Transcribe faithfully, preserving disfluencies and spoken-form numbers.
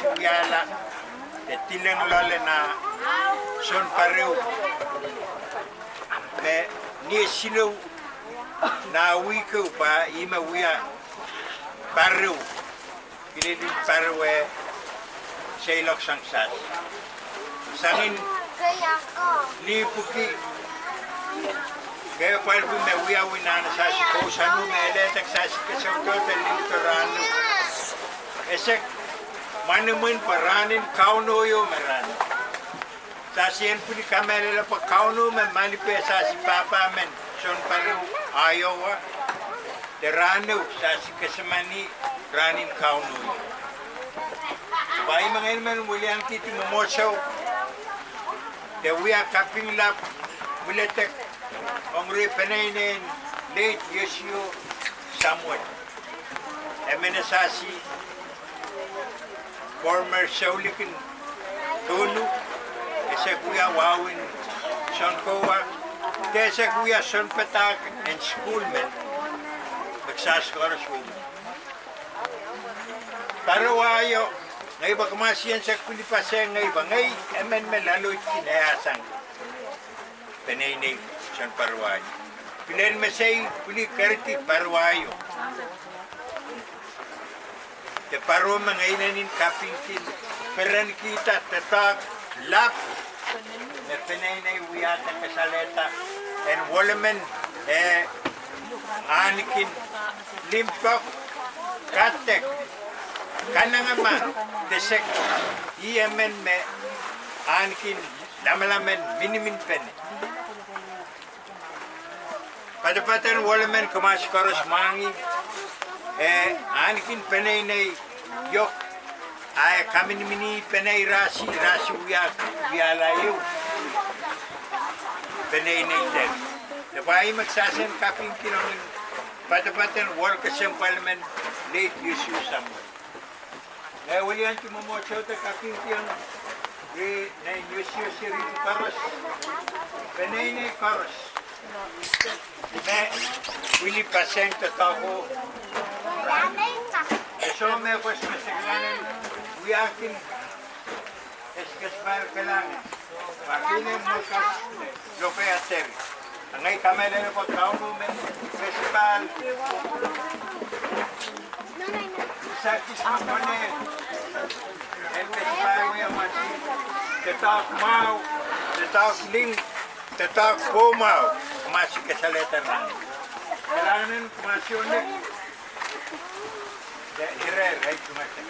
Wiahla de dileng loale nan sounpar ehu me ni siluh nan wihk ehu pwe ih me wia par ehu, kilel en par ehu seiloak sang sas. Sangin lih pwuki kepwalki me wiawi nan sasi kousoan me elehda sasi kesempwal de lih de rahno. Esek mwanemwen pwe rahnen Kauno ieu me rahno. Sasi en pwili kamehlele pwe Kauno me malipe sasi pahpa men sounpar ehu Iowa, de rahno sasi kesempwal ni rahnen Kauno ieu. Pwe ih me ngehi men weliankihdi mwomwohdiso de wia kapinglap wiledek ong ire peneinei en late Yosio Samuel. E men sasi former soulikin Tolu, esek wia wahwen sounkowa, de esek wia sounpadahk en sukuhl men, me kisakis koaros wia. Paro aio, ngehi pwe kumasi en sek pwili paseng ngehi pwe ngehi emen me loaloid kin eh sang peneinei sounpar aio. Pil en mesei pwili keredi paro aio. De paro me ngehi inenen kapingki perenkihda doadoahk lap me peneinei wiahda kasalehda en wolemen eh ahneki limpoak, kadek, kanengamah, de sek ih emen me ahneki lamalam en miniminpene. Poadopoaden wolemen kumasi koaros mwahngih, eh, ahneki peneinei iok, a e kaminiminpene irasi, irasi wia, wiahla ehu peneinei de. De pwe ih me kisakis en kapingki ong poadopoaden wohl kesempwal men late Yosio Samuel. Ngehi weliandi mwomwohdiso de kapingki ong ire nein Yosio seri koaros, peneinei koaros me pwili paseng doadoahko. E soh mehkot me se kalahngan en wiahkin kesikeslahr kalahngan, pwe kihla mehkot lokaia deri. A ngehi kamehlele pwe Kauno men kesikahl kisakis me pwene en kesikahl wia mwahu, doadoahk mwahu, doadoahk ling, doadoahk pwoh mwahu, kumasi kasalehda rahn. Kalahngan en kumasi ong nek de ire, ire tungoal de